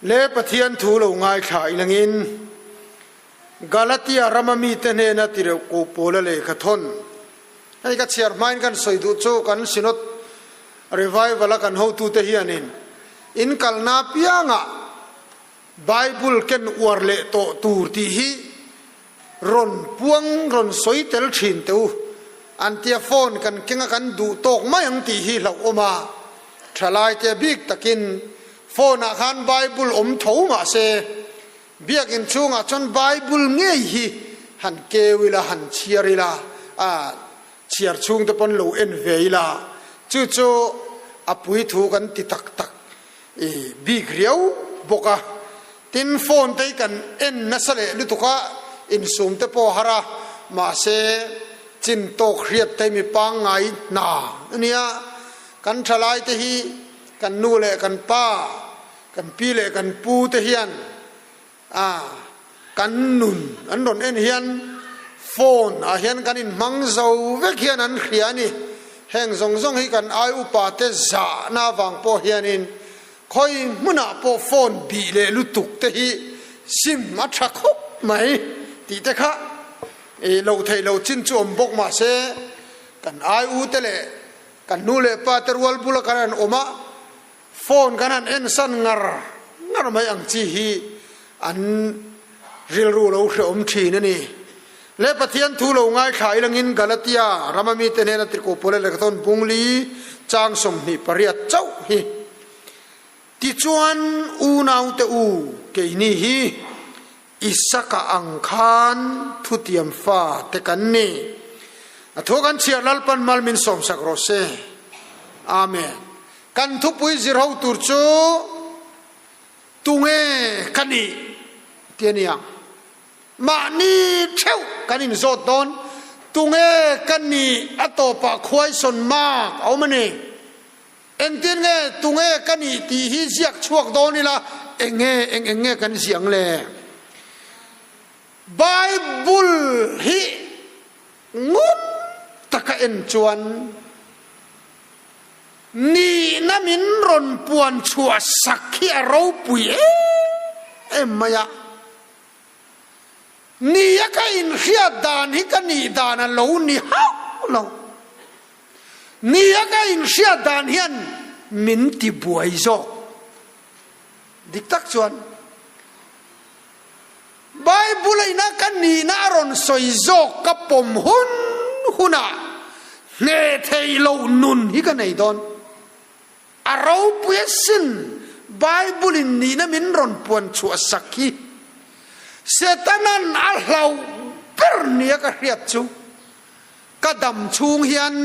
Le Pathian thu lo ngaithla ilangin Galatia rama mite hnena tireuh ko Paula lehkha thawn. Hei ka chhiar hmain kan sawi duh chu kan Synod Revival a kan hotute hianin in kalna apiangah Bible ken uar leh tawh tur tih hi rawn puang rawn sawi tel thin teh u. An tia phone kan keng a kan duh tawk mai ang tih hi hlauhawm a. Thalaite a bik takin phone ah khan Bible awm tho mah se biakinn chhungah chuan Bible ngei hi han keu ila han chhiar ila a chhiar chhung te pawn lo en ve ila chu chu a puithu kan ti tak tak I bik riau bawk a, tin phone te hi kan en nasa leh lutuk a, insum te pawh a har a, mahse chin tawk hriat te hi mi pangngai hna a nia, kan thalai te hi kan nu leh kan pa, kan pi leh kan pu te hian a kan nun an rawn en hian phone ah hian kan inhmang zo vek hian an hria a ni. Heng zawng zawng hi kan ai upa te zahna avang pawh hianin khawi hmunah pawh phone bih leh lutuk te hi sim a tha khawp mai tih te kha i loh theih loh chin chu awm bawk mahse kan ai u te leh kan nu leh pa te rual bula kan han awm a, Phone kan han en san ngar ngar mai ang chi hi an rilru lo hrehawm thin a ni. Le Pathian thu lo ngaithla ilangin Galatia rama mite hnena tirhkoh Paula lehkhathawn bungli chang 28 chauh hi tichuan unaute u keini hi Isaka ang khan thutiam fa te kan ni. A thu kan chhiar Lalpan mal min sawmsak rawh se. Amen. Kan thupui zir ho tur chu tunge ka nih ti a nia. Mahni theuh kan inzawt dawn tunge ka nih a tawpah khuaisawn mak a awm a ni. Engtin nge tunge ka nih tih hi ziak chhuak dawn ila eng nge eng eng nge kan ziah ang le? Bible hi ngun taka en chuan nihna min rawn puan chhuah sak hi a ropui em em mai a. Nia ka inhriat dan hi ka nih dan a lo ni hauh lo. Nia ka inhriat dan hian min ti buai zawk. Dik tak chuan Bible ina ka nihna a rawn sawi zawk ka pawm hun hunah hneh theih loh nun hi ka nei dawn. A ropui asin Bible in nihna min rawn puan chhuah sak hi. Setanan a hlauh ber nia ka hriat chu. Ka dam chhung hian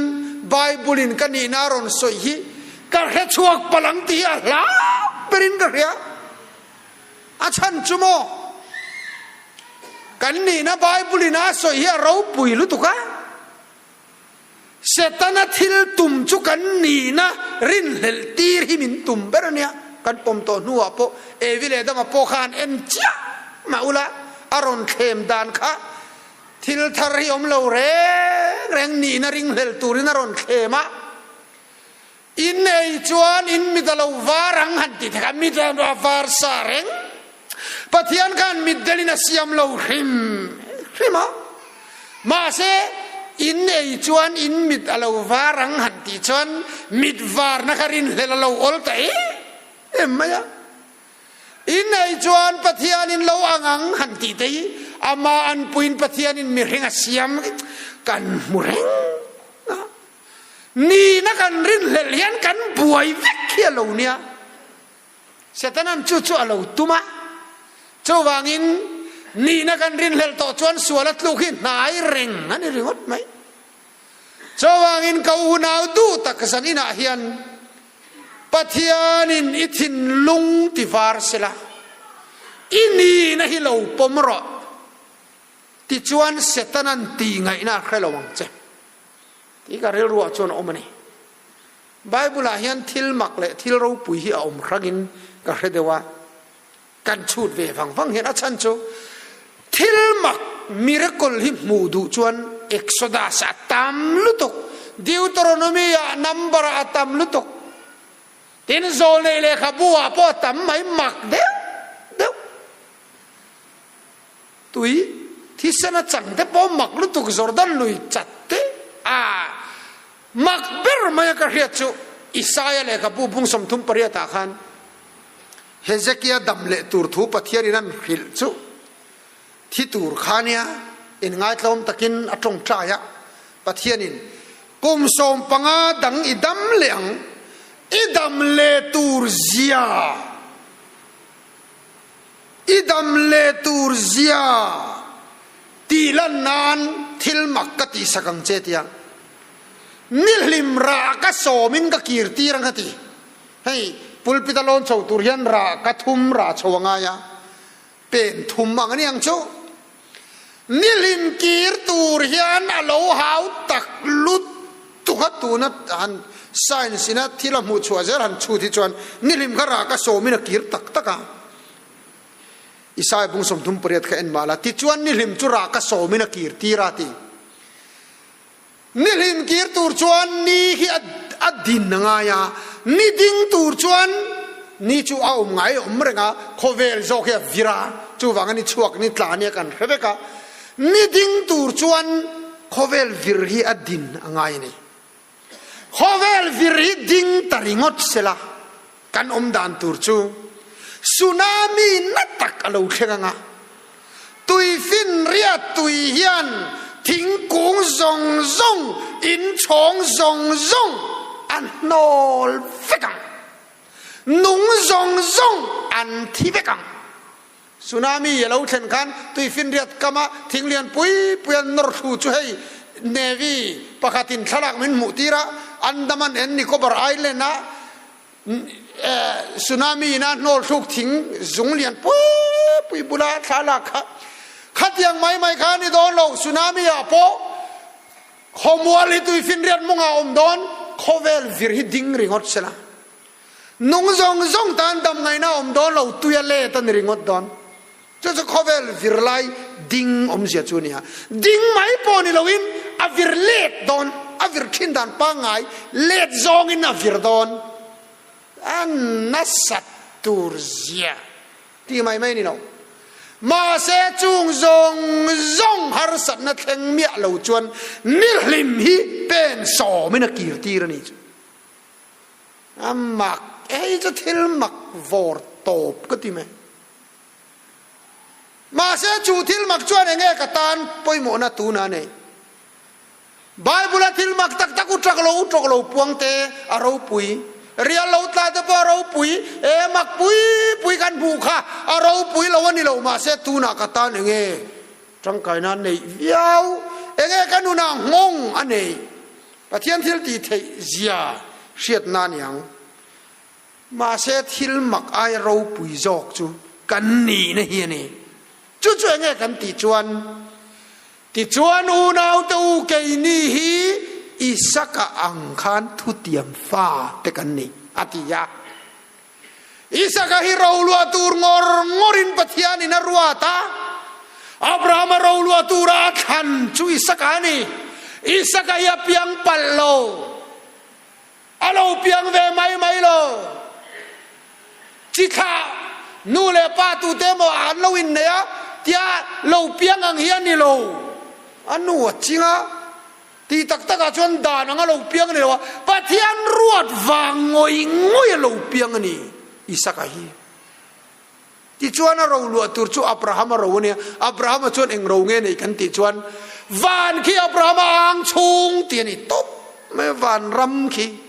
Bible in ka nihna a rawn sawi hi ka hre chhuak palh ang tih hi a hlau berin ka hria. A chhan chu maw? Kan nihna Bible in a sawi hi a ropui lutuk a. Setana thil tum chu kan nihna rinhlelh tir hi min tum ber a nia. Kan pawm tawh hnuah pawh Evi leh Adama pawh khan en chiah mah ula a rawn thlem dan kha Thil thar hi awm lo reng reng nihna ringhlel turin a rawn thlem a, in ei chuan in mit a lo var ang han ti thek a, mit a var sa reng. Pathian khan mitdelin a siam lo hrim hrim a, mahse in ei chuan in mit a lo var ang han tih chuan mit varna kha rinhlel a lo awl ta em em mai a. In ei chuan Pathianin lo ang ang han tih te hi ama anpuiin Pathianin mihring a siam kan hmu reng a. Nihna kan rinhlelh hian kan buai vek hi a lo nia. Setanan chu chu a lo tum a. Chuvangin nihna kan rinhlelh tawh chuan sual a tluk hi hnai reng a ni ringawt mai. Chuvangin ka unau duh tak zan inah hian Pathianin i thinlung ti var sela, i nihna hi lo pawm rawh, tichuan Setanan tih ngaihna a hre lo ang che, tih ka rilruah chuan a awm a ni. Bible-ah hian thil mak leh thil ropui hi a awm hrangin ka hre deuh a, kan chhut ve vang vang hian a chhan chu thil mak miracle hi hmuh duh chuan Exodus a tam lutuk, Deuteronomy ah number ah a tam lutuk, tin Zawlnei lehkhabu ah pawh a tam mai mak deuh Tui thisen a chang te pawh mak lutuk Jordan lui chat te a mak ber mai a ka hriat chu Isaia lehkhabu bung 38 ah khan Hezekia dam leh tur thu Pathian in an hrilh chu thi tur kha nia in ngaitlawm takin a tawngtai a, Pathian in kum 15 dang i dam leh ang, i dam leh tur zia, i dam leh tur zia tih lan nan thil mak ka tihsak ang che tia nihlim rah ka sawmin ka kir tir ang a ti. Hei pulpit a lawn chho tur hian rah ka thum rah chho a ngai a, pen thum ang a ni ang chu. Nihlim kir tur hian a lo hau tak lut tuk a, tuna han science ina thil a hmuh chhuah zel han chhut hi chuan nihlim kha rah ka sawmin a kir tak tak a. Isaiah bung 38 kha en mah la, tichuan nihlim chu rah ka sawmin a kir tir a ti. Nihlim kir tur chuan ni hi a din a ngai a, ni ding tur chuan ni chu a awm ngai awm reng a, khawvel zawk hi a vir a, chuvanga ni chhuak ni tla nia kan hre vek a, ni ding tur chuan khawvel vir hi a din a ngai a ni. Khawvel vir hi ding ta ringawt sela kan awm dan tur chu tsunami na tak a lo thleng ang a, Tuifinriat tui hian thingkung zawng zawng, inchhawng zawng zawng a hnawl vek ang. Nung zawng zawng an thi vek ang. Tsunami a lo thlen khan tuifinriat kama thing lian pui pui an nawr thlu chu hei Navy pakhatin thlalak min hmuh tir a, Andaman and Nicobar Island-a Tsunami in a hnawl thluk thing zung lian pui pui bula thla lak kha khatiang mai mai kha a ni dawn lo. Tsunami ah pawh khawmual hi tuifinriat mawngah a awm dawn, khawvel vir hi ding ringawt sela. Nung zawng zawng tan dam ngaihna a awm dawn lo, tui a let a ni ringawt dawn. Chu chu khawvel vir lai ding awmzia chu a ni a. Ding mai pawh ni loin a vir let dawn, a vir thin dan pangngai let zawngin a vir dawn. A nasat tur zia tih mai mai a ni lo. Mahse chung zawng zawng harsatna thleng miah lo chuan nihlim hi pen sawmin a kir tir a ni chu. A mak, hei chu thil mak vawr tawp ka ti mai. Mahse, chu thil mak chuan eng nge ka tan pawimawhna tuna nei? Bible-a thil mak tak tak u ṭak lo, u ṭawk lo puang te a ropui, rial lo tla te pawh a ropui, e mak pui pui kan hmuh kha a ropui lo a ni lo, mahse tunah ka tan eng nge ṭangkaina a neih viau, eng nge ka nunah nghawng a neih? Pathian thil tih theih zia hriatna a ni ang. Mahse thil mak aia ropui zawk chu kan nihna hi a ni. Chu chu enge kan tih chuan, Tichuan unaute u keini hi Isaka ang khan thutiam fa te kan ni, a ti a. Isaka hi roluah tur ngawr ngawrin Pathianin a ruat a, Abrahama roluah tura a thlan chu Isaka a ni. Isaka hi a piang palh lo. A lo piang ve mai mai lo. Chi thlah nu leh pa tute emaw an lo innei a, tia lo piang ang hi a ni lo. A nu a ching a, tih tak takah chuan dan anga lo piang a ni lo a, Pathian ruat vang ngawih ngawih a lo piang a ni, Isaka hi. Tichuan a ro luah tur chu Abrahama ro a nia. Abrahama chuan eng ro nge nei kan tih chuan van khi Abrahama ang chhung tih a ni tawp mai a, van ram khi.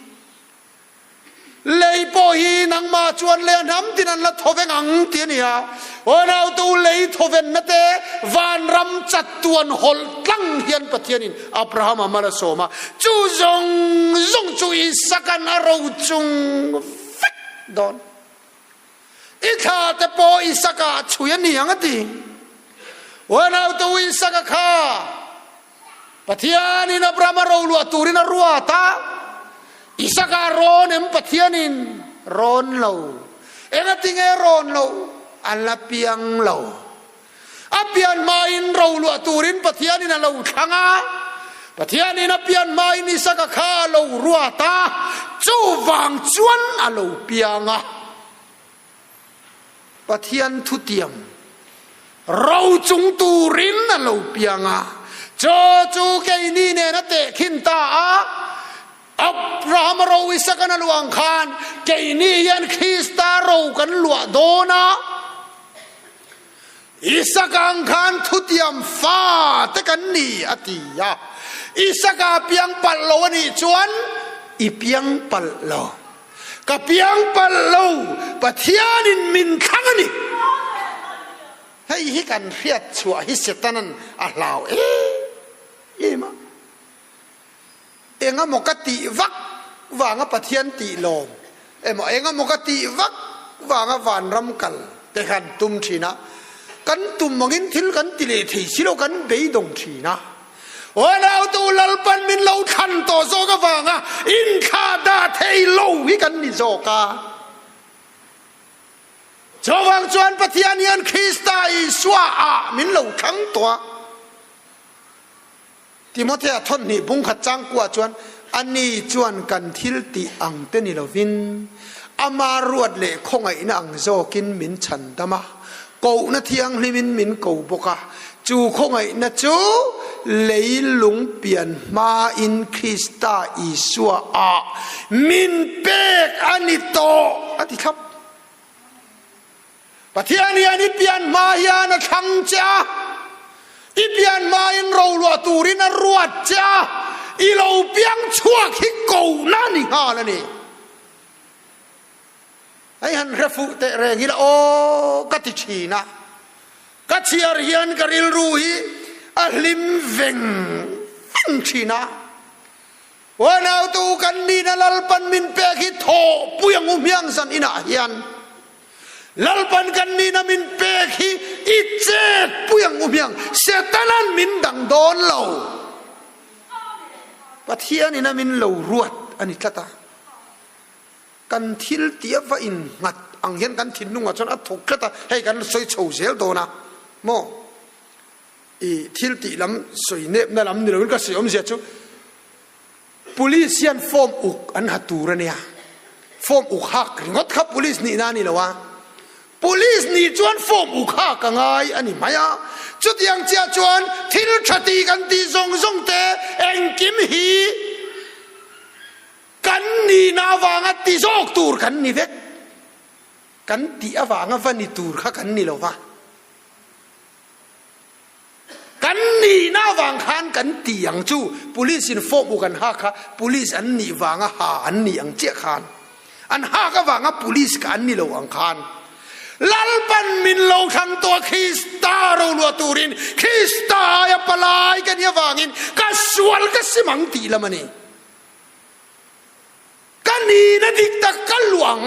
Lei pawh hi nangmah chuan lei a hnam tin an la thaw veng ang tih a ni a. Aw nautu lei thawvenna te van ram chattuan hawlh tlang hian Pathianin Abrahama mal a sawm a, chu zawng zawng chu Isaka'n a ro chung vek dawn. I thla te pawh Isaka a chhui a ni ang a ti. Uanau te u Isaka kha Pathianin Abrahama roluah turin a ruat a, Isaka a rawn em Pathianin? Rawn lo. Engatinge rawn lo? A la piang lo. A pian hmain roluah turin Pathianin a lo thlang a, Pathianin a pian hmain Isaka kha a lo ruat a, chuvang chuan a lo piang a. Pathian thutiam. Ro chung turin a lo piang a, chaw chu keini nen a tehkhin ta a. Abrahama ro Isakan a luah ang khan keini hian Krista ro kan luah dawn a. Isaka ang khan thutiam fa te kan ni a ti a. Isaka piang palh lo a nih chuan i piang palh lo. Ka piang palh lo, Pathianin min thlang a ni. Hei hi kan hriat chhuah hi Setanan a hlau em em a. Engemaw ka tih vak vanga Pathian tih lawm emaw engemaw ka tih vak vanga vanram kal te khan tum thin a, kan tum angin thil kan ti leh thei si lo kan beidawng thin a. Aw nautu Lalpan min lo thlan tawh zawk avanga inthla dah thei lo hi kan ni zawk a. Chuvang chuan Pathian hian Krista Isua ah min lo thlang tawh a. Timothea thawhnih bungkhat changkua chuan ani chuan kan thil tih ang te ni lovin ama ruat leh khawngaihna ang zawkin min chhan dam a, kohna thianghlimin min ko bawk a, chu khawngaihna chu leilung pian hmain Krista Isua ah min pek a ni tawh a ti thlap. Pathian hian i pian hma hian a thlang che a, i pian hmain roluah turin a ruat che a, i lo piang chhuak hi kohna ni nghal a ni. Hei han hre fuh teh reng ila aw ka ti thin a, ka chhiar hian ka rilru hi a hlim veng veng thin a. Uanautu kan nihna Lalpan min pek hi thawhpui ang u hmiang zan inah hian. Lalpan kan nihna min pek hi i chetpui ang u hmiang. Setanan min dang dawn lo. Pathianin a min lo ruat a ni tlat a. Kan thil tih a va innghat ang hian kan thinlungah chuan a thawk tlat a, hei kan sawi chho zel dawn a maw? I thil tih lam sawi nepna lam ni loin ka sawi awmzia chu Police hian form uk an ha tur a nia. Form uk hak ringawt kha police nihna a ni lo a. Police nih chuan form uk hak a ngai a ni mai a. Chutiang chiah chuan thil tha tih kan tih zawng zawng te engkim hi kan nihna avanga ti zawk tur kan ni vek. Kan tih avanga va ni tur kha kan ni lo va. Kan nihna avang khan kan ti ang chu, police in form uk an hak kha police an nih vanga ha an nih ang chiah khan an hak avanga police kha an ni lo ang khan Lalpan min lo thlang tawh a Krista roluah turin Krista aia palai ka nih avangin ka sual ka sim ang tih lam a ni. Ka nihna dik tak ka luah ang,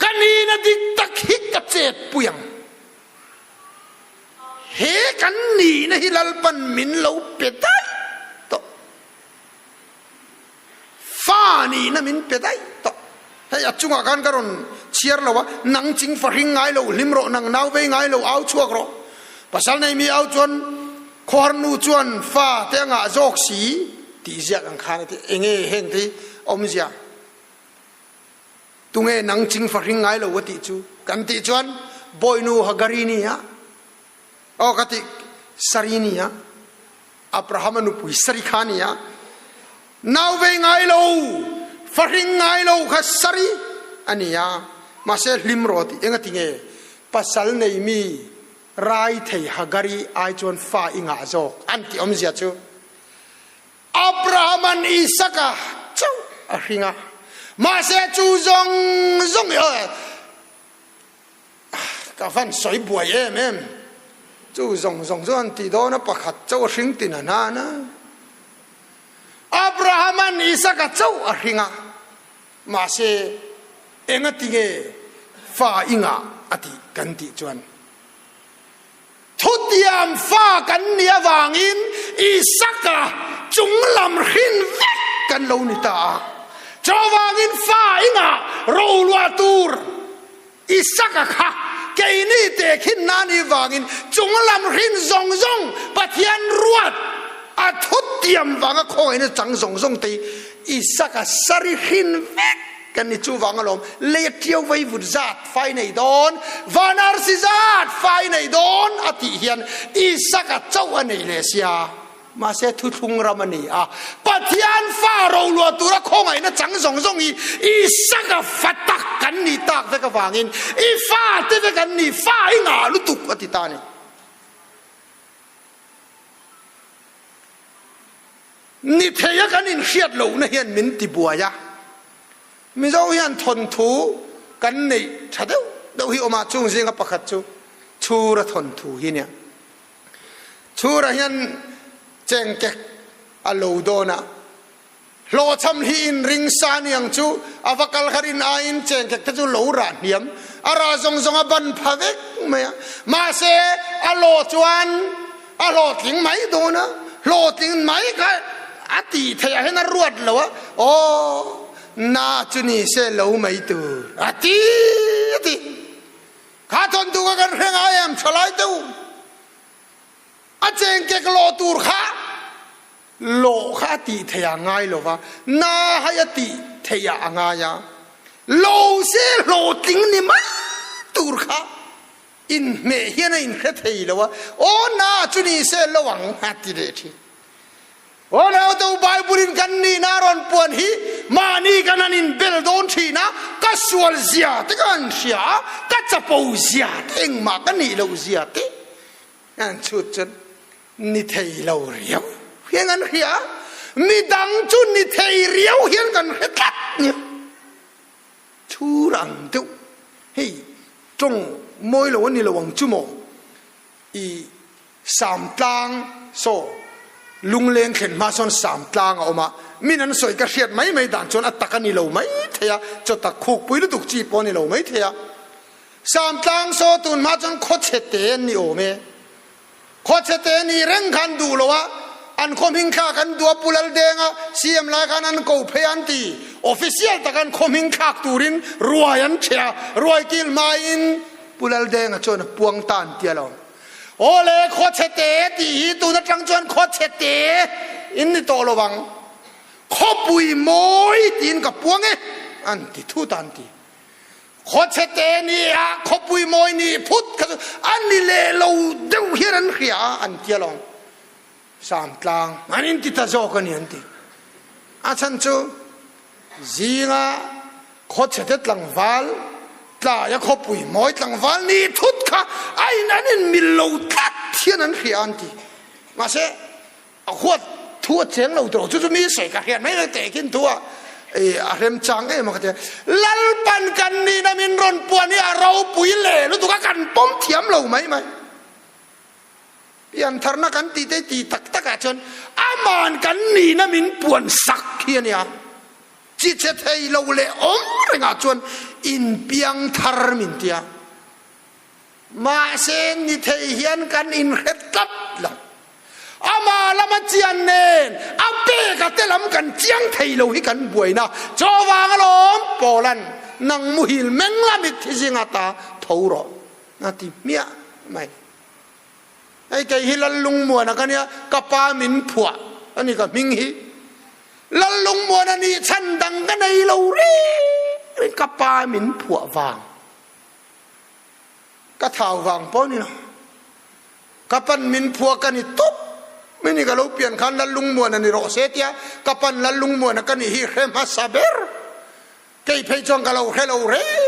ka nihna dik tak hi ka chetpui ang. He kan nihna hi Lalpan min lo pe daih tawh. Fa nihna min pe daih tawh. Hei a chungah khan ka rawn chhiar lo a, nang ching fahring ngai lo hlim rawh, nang nau vei ngai lo au chhuak rawh. Pasal nei mi au chuan khuarnu chuan fa te a ngah zawk si tih ziak ang khan a ti. Enge heng te hi awmzia? Tunge nang ching fahring ngai lo a tih chu? Kan tih chuan bawinu Hagari ni a, aw ka tih Sari ni a, Abrahama nupui Sari kha ni a, nau vei ngai lo, fahring ngai lo kha Sari a ni a, mahse hlim rawh tih enga tinge pasal nei mi rai thei Hagari ai chuan fa i ngah zawk an tih awmzia chu Abrahama'n Isaka chauh a hring a, mahse chu zawng zawng hi ka van sawi buai em em, chu zawng zawng chu an tih dawn a, pakhat chauh a hring tin a hnan a. Abrahama'n Isaka chauh a hring a, mahse engatinge fa i ngah a tih kan tih chuan, Thutiam fa kan nih avangin Isaka chung lam hrin vek kan lo ni ta a. Chuvangin fa ingah roluah tur Isaka kha keini tehkhin na nih vangin chung lam hrin zawng zawng Pathian ruat a thutiam vanga khawngaihna chang zawng zawng te hi Isaka sari hrin vek. kan ni. Chuvang alawm lei a ṭiau vei vut zat fai nei dawn, van arsi zat fai nei dawn a tih hian Isaka chauh a nei leh sia. Mahse thuthlung ram a ni a, Pathian fa roluah tura khawngaihna chang zawng zawng hi Isaka fa tak kan nih tak vek avangin i fa te vek an ni, fa i ngah lutuk a ti ta a ni. Ni theia kan inhriat lohna hian min ti buai a, Mizo hian thawnthu kan neih tha deuh deuh hi awm a, chung zinga pakhat chu Chhura thawnthu hi nia. Chhura hian chengkek a lo dawn a, hlawhchham hi in ring sa niang chu a va kal kha rin aiin chengkek te chu lo rah hniam, a rah zawng zawng a ban pha vek mai a, mahse a lawh chuan a hlawhtling mai dawn a, hlawhtling mai kha a tih theih ah hian a ruat lo a, aw na chu ni se lo mai tur a ti a ti. Kha thawnthu kha kan hre ngai em thalai te u? A chengkek lawh tur kha lawh kha a tih theih ah ngai lo va, na hai a tih theih ah a ngai a, lo se hlawhtling ni mai tur kha inhmeh hian a inhre thei lo a, aw na chu ni se lo ang a ti leh thin. Aw naute u Bible in kan nihna a rawn puan hi mahni kan han inbel dawn thin a, ka sual zia te ka han hria a, ka chapo zia te engmah ka nih loh zia te an chhut chuan ni thei lo riau hian an hria a, midang chu ni thei riau hian kan hre tlat nia. Chhur ang deuh hei tawng mawi lo a ni lo ang chu maw i Samtlang saw lungleng thlen hma sawn Samtlang a awm a, min an sawi ka hriat mai mai dan chuan a tak a ni lo mai thei a, chaw tak khukpui lutuk chi pawh a ni lo mai thei a. Samtlang saw tun hma chuan khawchhe te an ni awm e. Khawchhe te ni reng khan duh lo a, an khaw hming thlak an duh a, Pu Laldenga CM lai khan an ko phei a an ti. Official taka an khaw hming thlak turin ruai an ṭheh a, ruai kil hmain Pu Laldenga chuan a puang ta an ti alawm. Aw le, khawchhe te tih hi tun atang chuan khawchhe te in ni tawh lo vang. Khawpui mawi tiin ka puang e, an ti thut a an ti. Khawchhe te ni a khawpui mawi ni phut kha chu a ni leh lo deuh hian an hria a, an ti alawm. Samtlang an inti ta zawk a ni an ti. A chhan chu zinga khawchhe te tlangval tlaia khawpui mawi tlangval ni thut kha a in an in mil lo tlat hian an hria an ti. Mahse a huat thu a cheng lo tawh chu chu mi sawi ka hriat mai mai teh khin thu a a rem chang em a ka ti a. Lalpan kan nihna min rawn puan hi a ropui leh lutuk a kan pawm thiam lo mai mai. Piantharna kan tih te tih tak takah chuan aman kan nihna min puan sak hi a nia. Chi che thei lo leh awm rengah chuan inpiangthar min tia. Mahse ni thei hian kan inhre tlat lo. Ama lama chian nen a peka te lam kan chiang thei lo hi kan buaina. Chawvang alawm Pawlan nang muhil meng la mitthi zinga ta tho rawh a ti hmiah mai. Hei kei hi Lallungmuana ka nia, ka pa min phuah a ni ka hming hi. Lallungmuana nih chhan dang ka nei lo reng reng, ka pa min phuah vang. Ka thau vang pawh ni lo. Ka pan min phuah ka ni tawp mai ni, ka lo pian khan Lallungmuana ni rawh se tia ka pan Lallungmuana ka nih hi hre hmasa ber. Kei phei chuan ka lo hre lo reng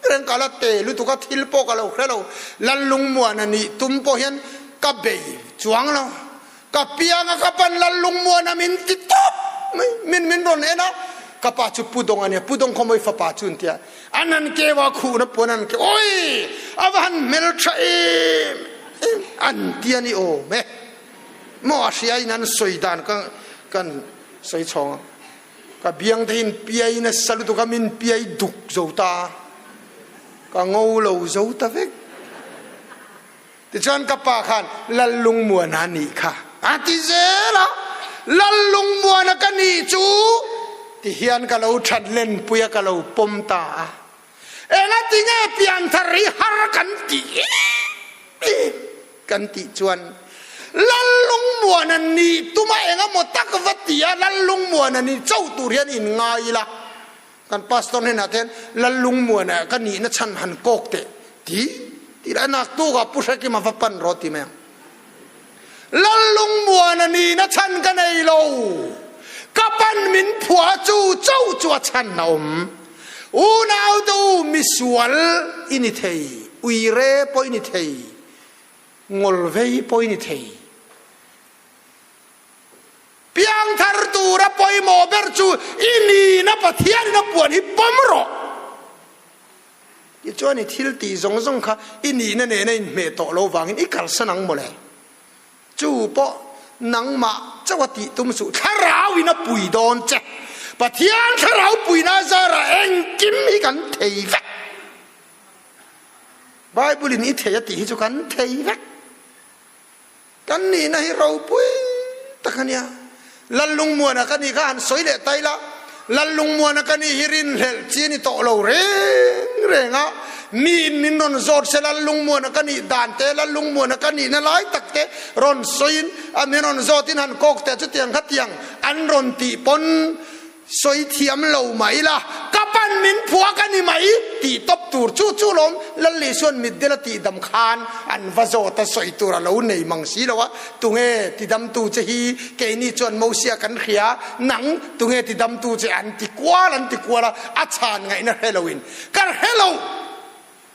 reng, ka la te lutuk a, thil pawh ka lo hre lo. Lallungmuan a nih tum pawh hian ka bei chuang lo. Ka piang a, ka pan Lallungmuan a min ti tawp mai, min min rawn en a, ka pa chu Pu Dawng a nia, Pu Dawng khaw mawi fapa chu an ti a, an han keu a, khuhna puan an keu, awi a va han hmeltha em em an ti a ni awm e. Maw a hria in an sawi dan ka kan sawi chhawng a. Ka biang te in piai nasa lutuk a, min piai duk zo ta, ka ngo lo zo ta vek. Tichuan ka pa khan Lallungmuana nih kha a ti zel a, Lallungmuana ka nih chu ti hian ka lo that len pui a, ka lo pawm ta a. Engati nge pianthar hi har kan tih em em kan tih chuan Lallungmuana nih tuma engemaw tak va ti a, Lallungmuana ni chauh tur hian in ngai ila. Kan pastor hnenah te hian Lallungmuana ka nihna chhan han kawk teh ti ti la naktukah Pu Hrekima va pan rawh ti mai ang. Lallungmuana nihna chhan ka nei lo. Ka pan min phua chu chauh chu a chhan a awm. Unau te u misual i ni thei, uire pawh i ni thei, ngawlvei pawh i ni thei. Piangthar tura pawimawh ber chu i nihna Pathianin a puan hi pawm rawh. Tichuan i thil tih zawng zawng kha i nihna nena inhmeh tawh lo vangin i kalsan ang mawle. Chu pawh nangmah chauh a tih tum suh, thlarauin a pui dawn che. Pathian thlarau puina zarah engkim hi kan thei vek. Bible-in i thei a tih hi chu kan thei vek. Kan nihna hi ropui tak a nia. Lallungmuana ka nih kha han sawi leh ta ila, Lallungmuana ka nih hi rinhlelh chi a ni tawh lo reng reng a, miin min rawn zawt se Lallungmuana ka nih dan te, Lallungmuana ka nihna lai tak te rawn sawiin a min rawn zawtin han kawk teh chutiang khatiang an rawn tih pawn Sawi thiam lo mah ila, ka pan min phuak a ni mai tih tawp tur chu chu lawm Lal Isuan mitdel a tihdam khan an va zawt a, sawi tur a lo nei mang si lo a, tunge tidamtu che hi keini chuan Mosia kan hria, nang tunge tidamtu che an ti kual an ti kual a, a chhan ngaihna hre loin ka hre lo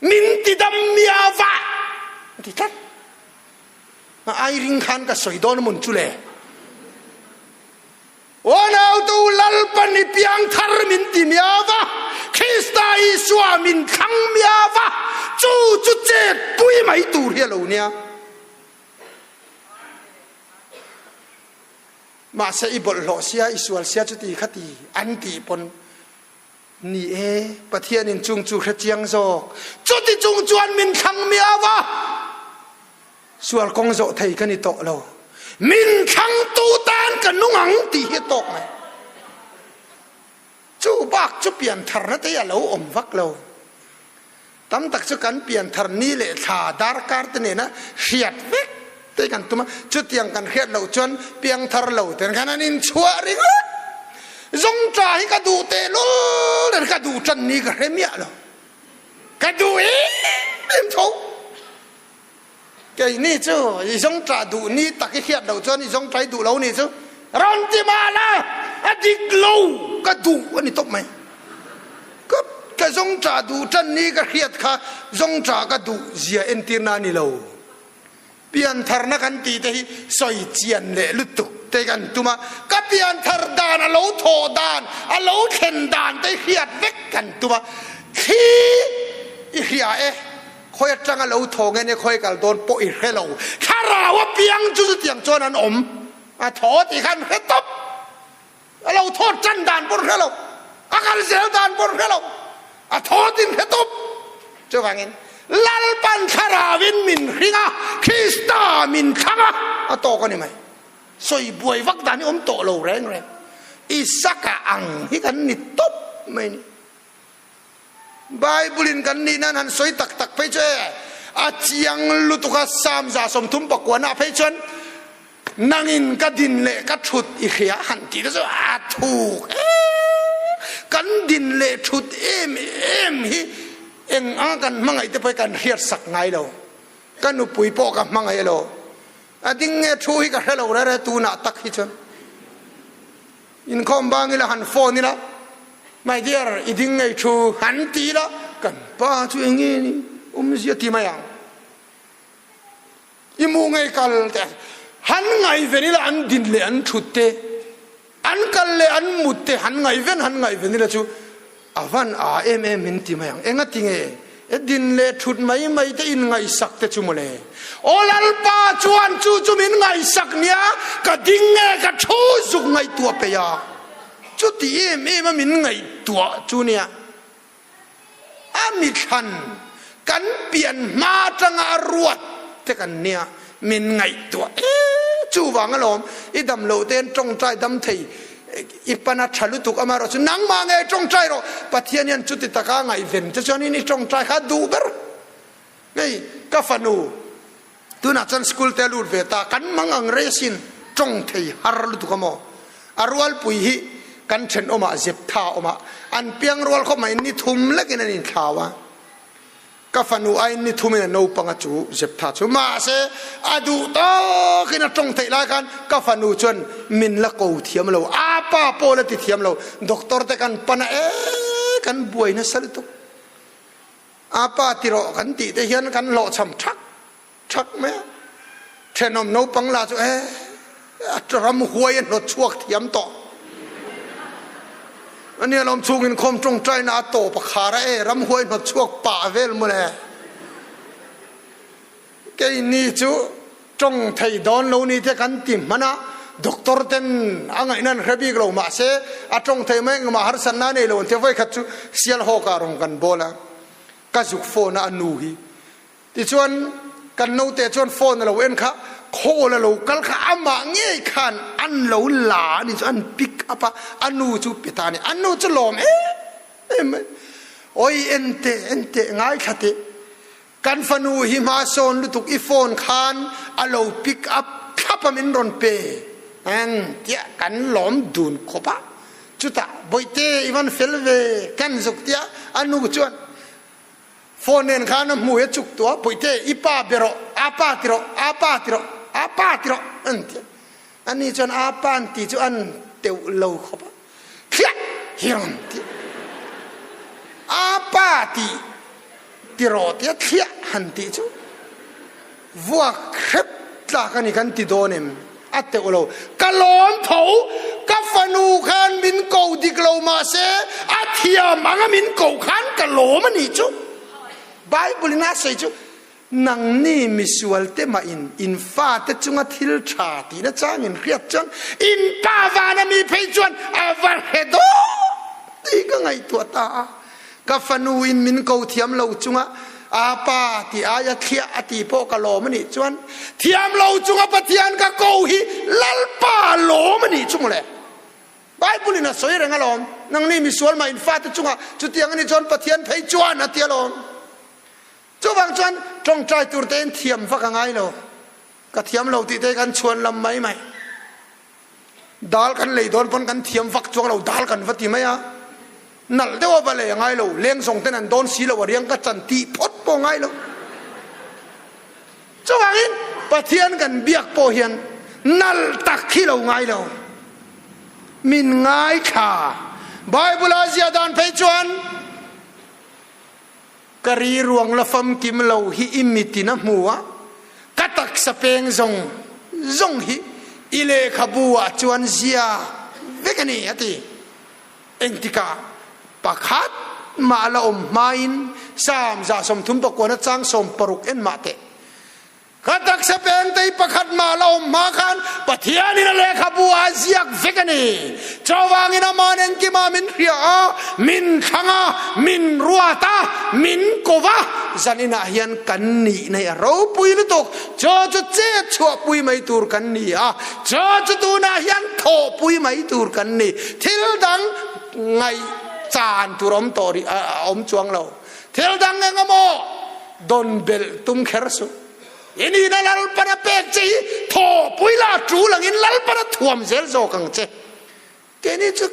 min tidam mia va a ti tlat. A ai ring khan ka sawi dawn a mawn chu le. Aw nautu Lalpan i piangthar min ti miau va, Krista Isua min thlang miau va, chu chu chet pui mai tur hi a lo nia. Mahse i bawlhhlawh sia, i sual sia chuti khati an tih pawn ni e, Pathianin chung chu hre chiang zawk. Chuti chung chuan min thlang miau va. Sual kawng zawh thei ka ni tawh lo. Min thlangtu tan ka nung ang tih hi a tawk mai. Chu bak chu piantharna te hi a lo awm vak lo. Tam tak chu kan pianthar ni leh thla darkar te nena hriat vek te kan tum a. Chutiang kan hriat loh chuan piangthar lo ten khan an inchhuah ringawt. Zawngṭa hi ka duh tehlul nen ka duh ṭan ni ka hre miah lo. Ka duh em em tho. Keini chu i zawngṭah duh ni tak i hriat loh chuan i zawngṭai duh lo ni chu rawn ti mah la, a dik lo ka duh a ni tawp mai. Ka ka zawngṭah duh ṭan ni ka hriat kha zawngṭah ka duh zia entirna a ni lo. Piantharna kan tih te hi sawi chian leh lutuk te kan tum a, ka pianthar dan a lo thawh dan, a lo thlen dan te hriat vek kan tum a, thli i hria e. Khawi atanga lo thaw nge nia khawi kal dawn pawh i hre lo. Thlarau a piang chu chutiang chuan an awm. A thaw tih khan hre tawp. A lo thaw tan dan pawh hre lo. A kal zel dan pawh hre lo. A thaw tin hre tawp. Chuvangin Lalpan thlarauin min hring a, Krista min thlang a, a tawk a ni mai. Sawi buai vak dan hi awm tawh lo reng reng. Isaka ang hi kan ni tawp mai ni. Bible in kan nih nan han sawi tak tak phei chu e a chiang lutuk a Psalm 39 ah phei chuan nangin ka din leh ka thut i hria han ti te chu a thuk kan din leh thut em em hi eng anga kan hmangaih te pawh kan hriat sak ngai lo ka nupui pawh ka hmangaih lo a ding nge thu hi ka hre lo re re tunah tak hi chuan Inkhawm bang ila han phone ila, My dear, i ding ngei thu han ti ila, kan pa chu eng nge ni awmzia ti mai ang. I mu ngei kal te han ngaihven ila an din leh an thut te, an kal leh an mut te han ngaihven han ngaihven ila chu A van a em em min ti mai ang. Enga ti nge? E din leh thut mai mai te in ngaihsak te chu mawle. Aw Lalpa chuan chu chu min ngaihsak nia, ka ding nge ka thu zuk ngaihtuah peih a. Chuti em em a min ngaihtuah chu nia. A mithlan kan pian hma atanga a ruat te kan nia min ngaihtuah e chuvang alawm i dam loh ten tawngtai dam thei i pan a tha lutuk amaherawh chu nangmah nge tawngtai rawh Pathian hian chuti taka ngaihven che chuan in i tawngtai kha duh ber hei ka fanu tunah chuan school te a lut ve ta kan mang ang rei asin tawng thei har lutuk amaw a rualpui hi. Kan thenawmah Zeptha a awm a, an piang rual khawp mai, ni thum lekin an inthlau a. Ka fanu aiin ni thumin a naupang a chu Zeptha chu. Mahse, a duh tawkin a tawng theih lai khan ka fanu chuan min la ko thiam lo, a pa pawh la ti thiam lo. Doctor te kan pan a, ee kan buai nasa lutuk. A pa ti rawh kan tih te hian kan hlawhchham thak thak mai a. Thenawm naupang lah chu ee a ramhuai a hnawt chhuak thiam tawh. A nia lawm chhungin khawm tawngtaina a tawp a khar a e ramhuai hnawt chhuak pah vel mawle. Keini chu tawng thei dawn lo ni te kan ti hman a, doctor ten a ngaihna an hre bik lo mahse a tawng thei mai engmah harsatna a nei lo an ti a, vawikhat chu Sialhawk ah rawn kan bawl a, ka zuk phone a a nu hi Tichuan, kan naute chuan phone a lo en kha, call a lo kal kha amah ngei khan an lo la a ni chu an pick up a, a nu chu pe ta a ni. A nu chu lawm em em mai. Oi en teh, en teh, ngaithla teh. Kan fanu hi hma sawn lutuk i phone khan a lo pick up thlap a min rawn pe ang tiah kan lawm dun khawp a. Chutah, Bawihte i van fel ve kan zuk tiah a nu chuan Phone nen khan a hmui a chuk tuah, Puite, i pa be rawh, aa pa ti rawh, aa pa ti rawh, aa pa ti rawh, an ti a. Ani chuan aa pa an ti chu an teuh lo khawp a, Thliah hi rawn ti a. Aa pa ti ti rawh tia thliah han tih chu Vuak hrep tlak a ni kan ti dawn em? A teuh lo. Ka lawm tho, ka fanu khan min ko dik lo mahse a thiam anga min ko khan ka lawm a nih chu. Bible in a sawi chu, Nangni misual te mah in in fate chunga thil tha tihna chang in hriat chuan in pa vana mi phei chuan a va hre dawn tih ka ngaihtuah ta a. Ka fanu in min ko thiam lo chunga a pa ti aia thliah a ti pawh ka lawm a nih chuan thiam lo chunga Pathian ka ko hi Lalpa lawm a nih chu mawle. Bible in a sawi reng alawm, nangni misual mah in fate chunga chutiang a nih chuan Pathian phei chuan a ti alawm. Chuvang chuan tawngtai tur tein thiam vak a ngai lo, ka thiam lo tih te kan chhuan lam mai mai. Dal kan lei dawn pawn kan thiam vak chuang lo, dal kan va ti mai a, nalh deuh a va lei a ngai lo, leng zawng ten an dawn si lo a riang ka chan tih phawt pawh a ngai lo. Chuvangin Pathian kan biak pawh hian nalh tak hi lo ngai lo, min ngaithla. Bible a ziah dan phei chuan ka ri ruang la famkim lo hi i mitin a hmu a, ka taksa peng zawng zawng hi i lehkhabu ah chuan zia vek a ni, a ti. Engtikah pakhat mah la awm hmain Psalm 39 chang 60 en mah teh. Ka taksa pengtei pakhat mah la awm hma khan Pathianin a lehkhabu ah a ziak vek a ni. Chuvangin Aman engkimah min hria a, min thlang a, min ruat a, min ko va, zaninah hian kan nihna hi a ropui lutuk. Chaw chu chet chhuahpui mai tur kan ni a, chaw chu tunah hian thawhpui mai tur kan ni. Thil dang ngaihchan tur awm tawh rih a awm chuang lo. Thil dang eng emaw? Don belh tum kher suh. I nihna Lalpan a pek che hi thawhpui la tul angin Lalpan a thuam zel zawk ang che. Keini chu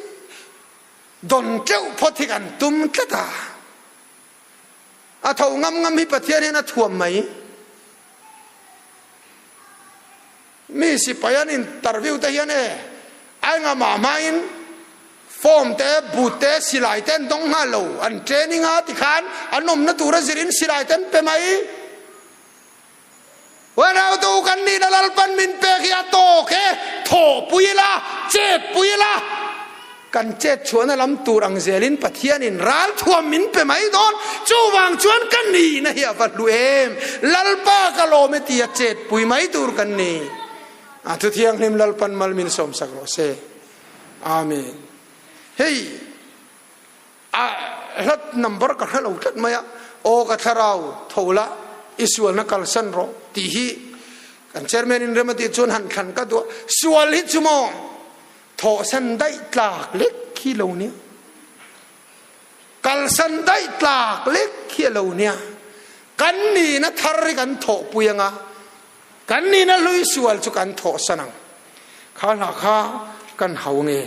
don teuh phawt hi kan tum tlat a. A tho ngam ngam hi Pathian hian a thuam mai. Mi sipai an interview te hian e ai nga mah hmain form te boot te silai te an dawng nghal lo an training a tikhan an awmna tura zirin silai te an pe mai Uanautu kan nihna Lalpan min pek hi a tawk e thawhpui ila chetpui ila Kan chet chhuahna lam tur ang zelin Pathianin ralthuam min pe mai dawn. Chuvang chuan ka nihna hi a va hlu em! Lalpa ka lawm e tia chetpui mai tur kan ni. A thu thianghlim Lalpan mal min sawmsak rawh se. Amen. Hei a hlat number ka hre lo tlat mai a, aw ka thlarau tho la i sualna kalsan rawh tih hi kan chairman in rem a tih chuan han thlan ka duh a, sual hi chu maw Thawhsan daih tlak lek khi lo nia. Kalsan daih tlak lek khi a lo nia. Kan nihna thar hi kan thawhpui anga, kan nihna hlui sual chu kan thawhsan ang. Kha hla kha kan hau nge.